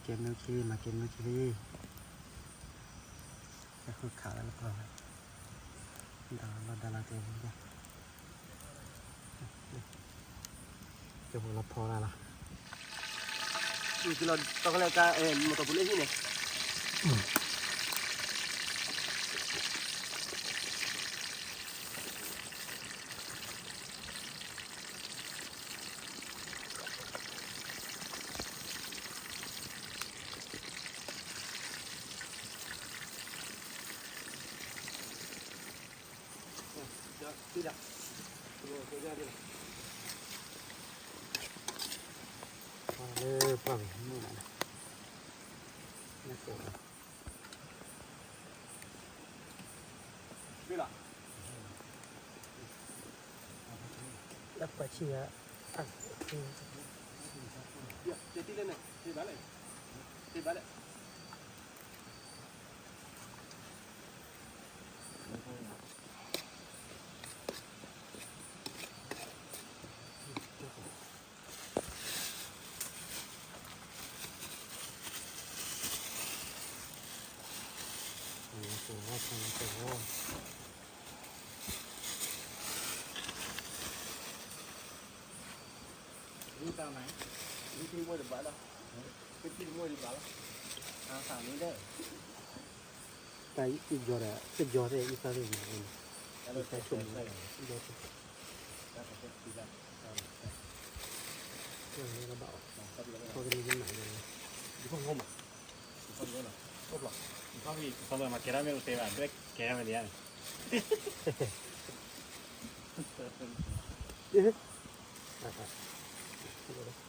ကဲမုၢ်ခံ မၤကဲမုၢ်ခံ, တၢ်ဃုခးဝဲလၢပှၤဝဲ, ဒီးလီၤဒါလီၤတဲာ်ဝဲ, ကဲပလီၤဖီလာ်လီၤ, ကလီၤတီကလဲၣ်ကါ မီၢ်တီၢ်ပူၤလၢဟံၣ်န့ၣ် လၢပှၢ်ပူၤမုၢ်နၤန့ၣ်, လၢပှၤဆံၣ်ဂၤ, ဘၣ်လဲၣ်. တၢ်အံၤယီၤဒီး ကယီၤသ့ၣ်အံၤသၣ်သ့ၣ်န့ၣ်, အံၤသၣ်ဆိကမိၣ်, ယီၤသ့ၣ်, ဘၣ်အီၤ, ခီကနံၤကနၣ်ယီၤ, ယဖီၣ်မး, ယဖီၣ်မး, ယဖီၣ်မးကဲထီၣ်မ့ၢ်အိၣ်တဲဘၣ်ဒွဲၣ်ကဲထီၣ်ဝဲဒၣ်န့ၣ်